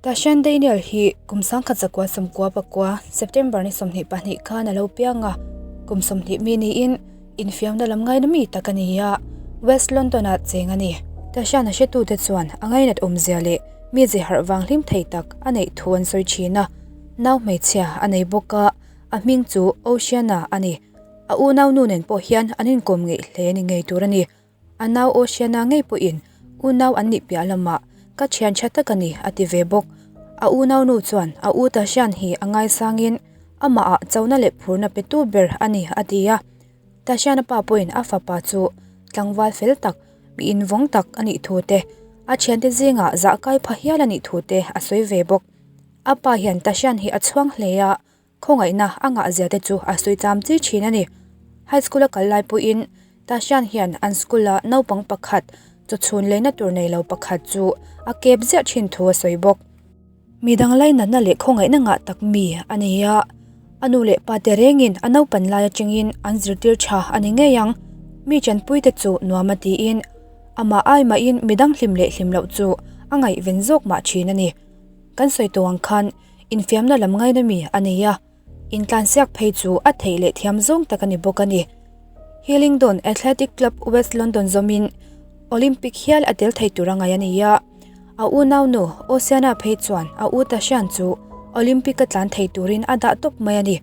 Tashan Daniel hi kum 1999 September ni 22 khan a lo piang a, kum 20 mi niin infiamna lam ngaina mi tak a ni a, West London-ah cheng a ni. Tashan a hretute chuan a ngainat awmzia leh mi ze harh vang hlim thei tak a neih thu an sawi thin a, nau hmeichhia a nei bawk a, a hming chu Oceana a ni. A unau nu nen pawh hian an inkawm ngeih hle ni ngei tur a ni. A nau Oceana ngei pawhin unau an nih piah lamah ka thian tha tak a ni a ti ve bawk. A unau nu chuan a u Tashan hi a ngaisangin amahah chona leh phurna petu ber a ni a ti a. Tashana pa pawhin a fapa chu tlangval fel tak, mi invawng tak a nih thu te, a thiante zingah zah kai pha hial a nih thu te a sawi ve bawk. A pa hian Tashan hi a chhuang hle a, khawngaihna a ngahzia te chu a sawi cham chi thin a ni. High school a kal lai pawhin Tashan hian an school a naupang pakhat chawchhun leina tur nei lo pakhat chu a kep ziah thin thu a sawi bawk. Mi dang lainatna leh khawngaihna ngah tak mi a ni a, a nu leh pa te rengin a naupan lai atangin an zirtir tha a ni ngei ang. Mi chanpuite chu nuam a tiin amah ai mahin mi dang hlim leh hlim loh chu a ngaihven zawk mah thin a ni. Kan sawi tawh ang khan infiamna lam ngaina mi a nei a. Intlansiak phei chu a theih leh thiam zawng tak a ni bawk a ni. Hillingdon Athletic Club West London zawmin Olympic hial a tel thei tur a ngaih a ni a. A unaunu Oceana phei chuan a u Tashan chu Olympic a tlan thei turin a dah tawp mai a ni.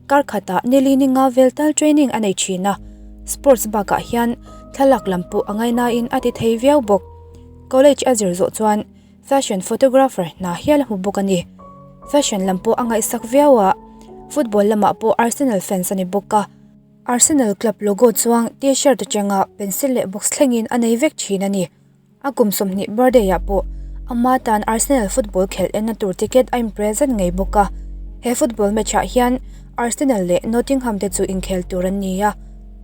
Kar khatah nili ni nga vel tal training a nei thin a, sports bakah hian thlalak lam pawh a ngaihnain a ti thei viau bawk. College a zir zawh chuan Fashion photographer hna hial a hmu bawk a ni. Fashion lam pawh a ngaihsak viau a, football lamah pawh Arsenal fans a ni bawk a. Arsenal club logo chuang T-shirt atanga pencil leh box thlengin a nei vek thin a ni. A kum 20 birthday ah pawh ama tan Arsenal football khelh enna tur ticket a in-present ngei bawk a. He football match ah hian Arsenal leh Nottingham te chu inkhel tur an ni a,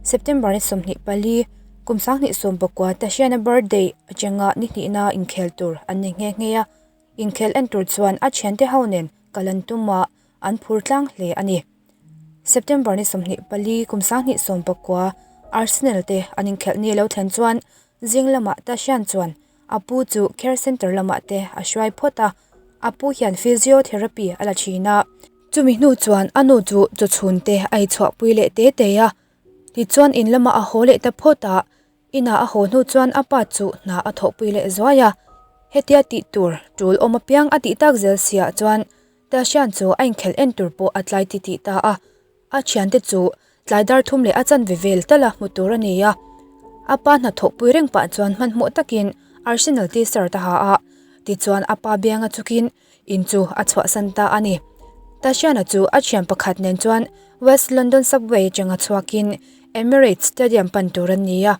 September ni 24, Kum 2019 Tashiana birthday atanga ni hnihna inkhel tur an ni nghe nghe a, inkhel en tur chuan a thiante ho nen kal an tum a, an phur tlang hle a ni. September ni 24 kum 2019 Arsenal te an inkhelh ni lo thlen chuan zing lamah Tashian chuan a pu chu care center lamah te a hruai phawt a, a pu hian physiotherapy a la thin a, chumi hnu chuan a nu chu chawchhun te a ichhuahpui leh te te a. Tichuan in lamah a haw leh ta phawt a, inah a haw hnu chuan a pa chu hna a thawhpui leh zuai a. Hetia tih tur tul awm apiang a tih tak zel siah chuan Tashian chu a inkhelh en tur pawh a tlai ti tih ta a. A thiante chu tlai dar thum leh a chanve vel tala hmu tur a ni a. A pa hna thawhpui reng pah chuan hmanhmawh takin Arsenal t-shirt a ha a, tichuan a pa bianga chukin In chu a chhuahsan ta a ni. Tashiana chu a thian pakhat nen chuan West London Subway atanga chhuakin Emirates Stadium pan tur an ni a.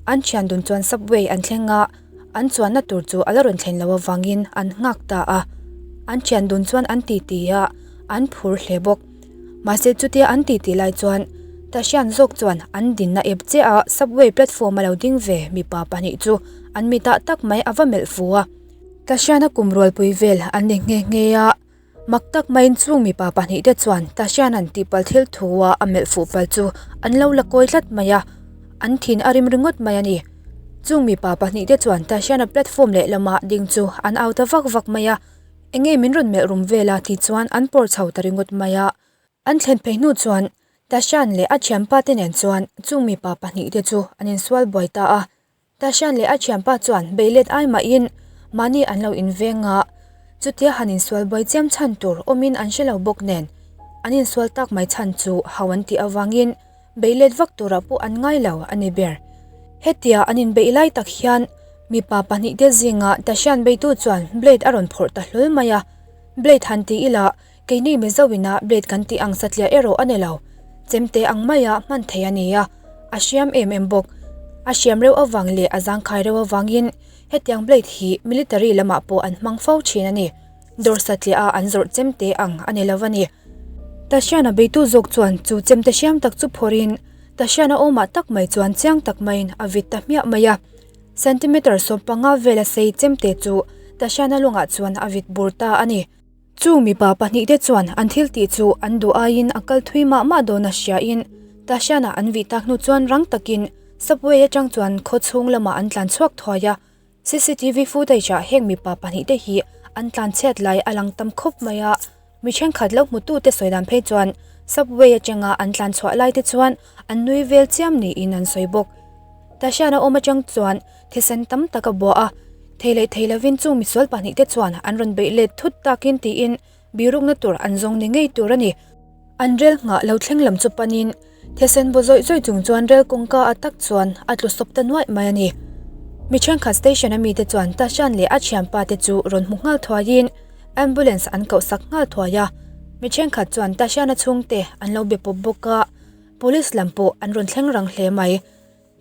An thian dun chuan Subway an thleng a, an chuanna tur chu a la rawn thlen loh avangin an nghak ta a. An thian dun chuan an titi a, an phur hle bawk. Mahse chutia an titi lai chuan Tashian zawk chuan an dinna ep chiah a Subway platform a lo ding ve mipa pahnih chu an mitah tak mai a va melh fu a. Tashiana kum rualpui vel an ni nghe nghe a, mak tak maiin chung mipa pahnihte chuan Tashiana'n tihpalh thil thu a a melh fuh palh chu an lo la kawi tlat mai a, an thin a rim ringawt mai a ni. Chung mipa pahnihte chuan Tashiana platform lehlamah ding chu an au ta vak vak mai a, Enge min rawn melh rum vel a tih chuan an pawr chho ta ringawt mai a. An thlen phei hnu chuan Tashian leh a thianpa te nen chuan chung mipa pahnihte chu an insual buai ta a. Tashan leh a thianpa chuan beilet ai mahin mahni an lo inveng a, chutia han insual buai chiam chhan tur awmin an hre lo bawk nen, an insual tak mai chhan chu hau an tih avangin beilet vak turah pawh an ngai lo a ni ber. Hetia an inbeih lai tak hian mipa pahnihte zinga Tashan beitu chuan blade a rawn phawrh ta hlawl mai a, blade han ti ila Keini Mizo ina blade kan tih ang satliah erawh a ni lo. Chemte ang maia hman thei a ni a, a hriam em em bawk. A hriam reuh avang leh a zangkhai reuh avangin hetiang blade hi military lamah pawh an hmang fo thin a ni. Dawr satliah a an zawrh chemte ang a ni lo a ni. Tashiana beitu zawk chuan chu chemte hriam tak chu phawrhin Tashiana awmah tak mai chuan chiang tak maiin a vit ta hmiah mai a. Centimeter 15 vela sei chemte chu Tashiana lungah chuan a vit bur ta a ni. Chung mipa pahnihte chuan an thil tih chu an duh aiin a kal thui mah mah dawn a hriain Tashiana an vih tak hnu chuan rang takin subway atang chuan khaw chhung lamah an tlan chhuak thuai a. CCTV footage ah heng mipa pahnihte hi an tlanchhiat lai a lang tam khawp mai a, mi thenkhat lo hmutute sawi dan phei chuan subway atanga an tlanchhuah lai te chuan an nui vel chiam niin an sawi bawk. Tashian a awm atang chuan thisen tam tak a buah a, thei leh thei lovin chung misual pahnihte chuan an rawn beih let thut takin tiin Birukna tur an zawng ni ngei tur a ni. An rel nghah lo thleng lam chu panin thisen bu zawih zawih chung chuan rel kawngka a tak chuan a tlu sawp ta nuaih mai a ni. Mi thenkhat station a mite chuan Tashan leh a thianpa te chu rawn hmu nghal thuaiin ambulance an koh sak nghal thuai a. Mi thenkhat chuan Tashan-a chhungte an lo be pawp bawk a, police lam pawh an rawn thleng rang hle mai.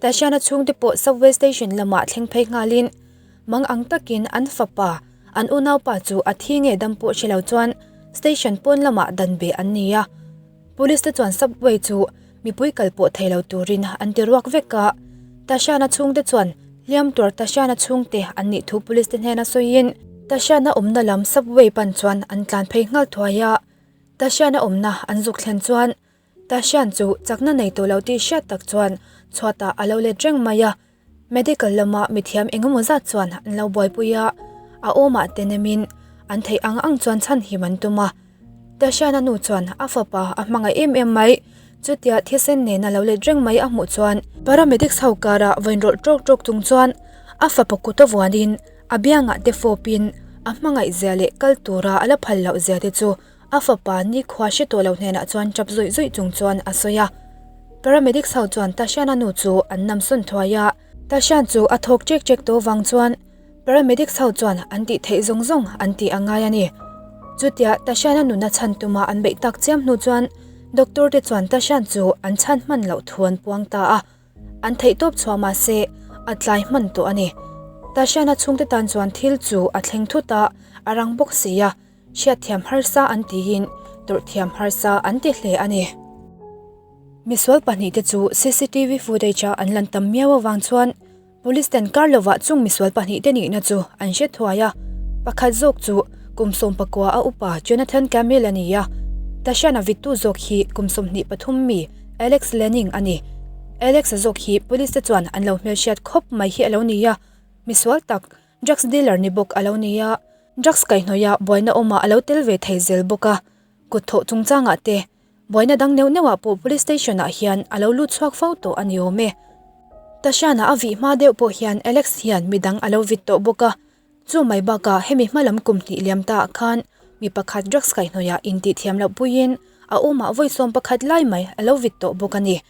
Tashiana chhungte pawh subway station lamah thleng phei nghalin mang ang takin an fapa, an unaupa chu a thi nge dam pawh hre lo chuan station pawn lamah dan beh an ni a. Police te chuan subway chu mipui kal pawh thei lo turin an ti ruak vek a. Tashiana chhungte chuan hliam tuar Tashiana chhungte an nih thu police te hnena sawiin Tashiana awmna lam subway pan chuan an tlan phei nghal thuai a. Tashiana awmna an zuk thlen chuan Tashian chu chakna nei tawh lo tih hriat tak chuan chhuatah a lo let reng mai a, medical lama mithiam eng emaw zat chuan an lo buaipui a, a awmah te nemin an theih ang ang chuan chhanhim an tum a. Tashiana nu chuan a fapa a hmangaih em em mai, chutia thisen nena lo let reng mai a hmuh chuan paramedics ho karah vawiin rawlh tawk tawk chung chuan a fapa kut a vuanin a biangah te fawpin a hmangaih zia leh kal tura a la phal loh zia te chu A fapa nikhua hre tawh lo hnenah chuan tap zawih zawih chung chuan a sawi a. Paramedics ho chuan Tashiana nu chu an nam sawn thuai a. Tashian chu a thawk ṭek ṭek tawh vang chuan paramedics ho chuan an tih theih zawng zawng an tih a ngai a ni. Chutia Tashiana nuna chhan tuma an beih tak chiam hnu chuan doctor te chuan Tashian chu an chhan hman loh thu an puang ta a. An theih tawp chhuah mah se a tlai hman tawh a ni. Tashiana chhungte tan chuan thil chu a thleng thut a, a rang bawk si a. Hriatthiam harsa an tiin tawrhthiam harsa an ti hle a ni. Misual pahnihte chu cctv footage-a an lan tam miau avang chuan Police ten kar lovah chung misual pahnihte nihna chu an hre thuai a. Pakhat zawk chu kum 19 a upa Jonathan Camille a ni a, Tashiana vittu zawk hi kum 23 mi Alex Lanning a ni. Alex-a zawk hi Police te chuan an lo hmelhriat khawp mai hi a lo ni a, misual tak Drugs dealer ni bawk a lo ni a, drugs kaihhnawih a buaina awmah a lo tel ve thei zel bawk a, kut thawh chungchangah te buaina dang neuh neuhah pawh police station ah hian a lo lut chhuak fo tawh a ni awm e. Tashiana a vih hma deuh pawh hian Alex hian midang a lo vit tawh bawk a, chu mai bakah hemi hma lam kum hnih liam ta ah khan mi pakhat drugs kaihhnawih ah intih thiam loh puiin a awmah vawi 11 lai mai a lo vit tawh bawk a ni.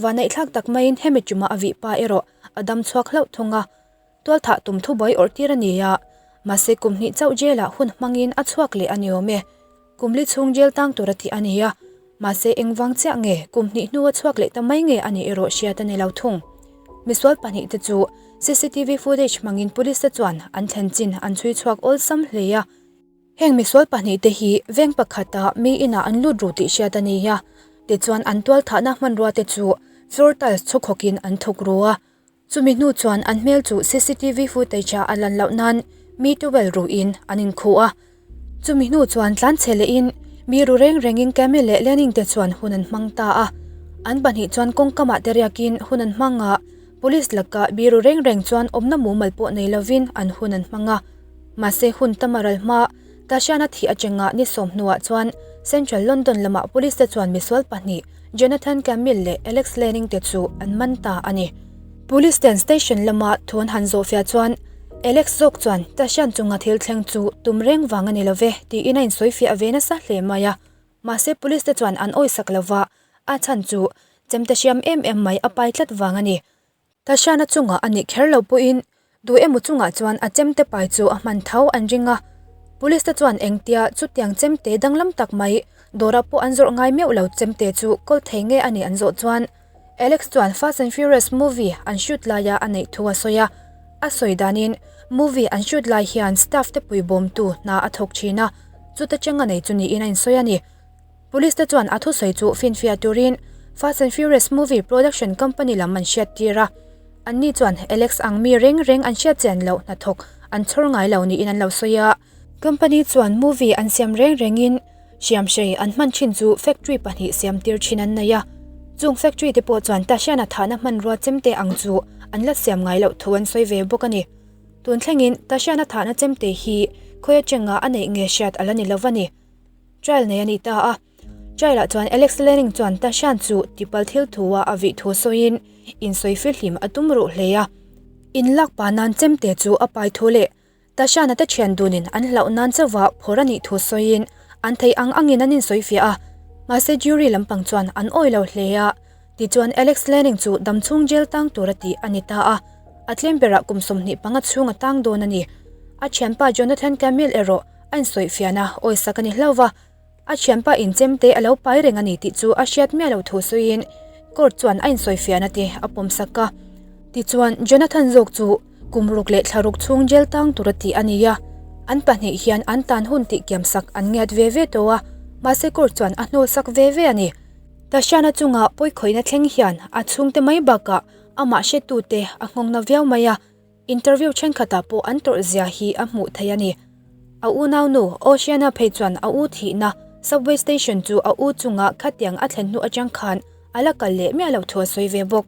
Vanaihthlak tak maiin hemi ṭuma a vih pa erawh a dam chhuak hlauh thung a. Tualthah tum thubuai awrh tir a ni a, mahse kum hnih chauh jail ah hun hmangin a chhuak leh a ni awm e. Kum li chhung jail tang tur a tih a ni a, mahse engvang chiah nge kum hnih hnu a chhuak leh ta mai nge a nih erawh hriat a ni lo thung. Misual pahnih te chu cctv footage hmangin police te chuan an thlen chin an chhui chhuak awlsam hle a. Heng misual pahnih te hi veng pakhata mi inah an lut ru tih hriat a ni a, tichuan an tualthahna hmanrua te chu floor tiles chhukhawkin an thuk ru a. Chumi hnu chuan an hmel chu cctv footage ah a lan loh nan mi towel ruhin an inkhuh a. Chumi hnu chuan tlanchhe lehin mi ru reng rengin Camille leh Lenin te chuan hun an hmang ta a. An pahnih chuan kawngkamah te riakin hun an hmang a, police laka mi ru reng reng chuan awmna mumal pawh nei lovin an hun an hmang a. Mahse hun tam a ral hma, Tashiana thih atanga ni sawm hnuah chuan Central London lamah police te chuan misual pahnih Jonathan Camille leh Alex Lanning te chu an man ta a ni. Police ten station lama thu an han zawhfiah chuan Alex zawk chuan Tashian chunga thil thleng chu tum reng vang a ni love tiin a insawifiah ve nasa hle mai a. Mahse police te chuan an awisak lova, a chhan chu chemte hriam em em mai a pai tlat vang a ni. Tashiana chungah a nih kher lo pawhin duh emaw chungah chuan a chemte pai chu a hman tho an ring a. Police te chuan engtia chutiang chemte danglam tak mai dawrah pawh an zawrh ngai meuh lo chemte chu kawl thei nge a nih an zawh chuan Alex chuan Fast and Furious movie an shoot laia a neih thu a sawi a. A sawi danin movie an shoot lai hian staff te puibawmtu hna a thawk thin a, chuta cheng a nei chu niin a insawi a ni. Police te chuan a thusawi chu finfiah turin Fast and Furious movie production company lam an hriattir a. Anni chuan Alex ang mi reng reng an hriatchian loh hnathawk an chhawr ngai lo niin an lo sawi a. Company chuan movie an siam reng rengin hriamhrei an hman thin chu factory pahnih siam tir thin an nei a. Chung factory te pawh chuan Tashiana thahna hmanrua chemte ang chu an la siam ngai loh thu an sawi ve bawk a ni. Tun thlengin Tashiana thahna chemte hi Khawi atanga a neih nge hriat a la ni lo va ni. Trial nei a ni ta a. Trial ah chuan Alex Lanning chuan Tashan chu tipal thil thu a a vih thu sawiin insawi fihlim a tum ruh hle a. Inlak pa nan chemte chu a pai thu leh Tashana te thian dunin an hlauh nan chauha phawr a nih thu sawiin an thei ang angin an insawifiah a, mahse jury lampang chuan an awi lo hle a, tichuan Alex Lanning chu damchhung jail tang tura tih a ni ta a, a tlem berah kum 25 chhung a tang dawn a ni. A thianpa Jonathan Camille erawh a insawifiahna awisak a ni hlauh va. A thianpa inchem te a lo pai reng a ni tih chu a hriat miah lo thu sawiin court chuan a insawifiahna te a pawm sak a. Tichuan, Jonathan zawk chu kum ruk leh thla ruk chhung jail tang tura tih a ni a, an pahnih hian an tan hun tih kiam sak an ngiat ve ve tawh a, mahse court chuan a hnawl sak ve ve a ni. Tashiana chunga pawikhawihna thleng hian a chhungte mai bakah amah hretute a nghawngna viau mai a. Interview thenkhatah pawh an tawrh zia hi a hmuh theih a ni. A unaunu Oceana phei chuan a u thihna subway station chu a u chunga khatiang a thlen hnu atang khan a la kal leh miah lo thu a sawi ve bawk.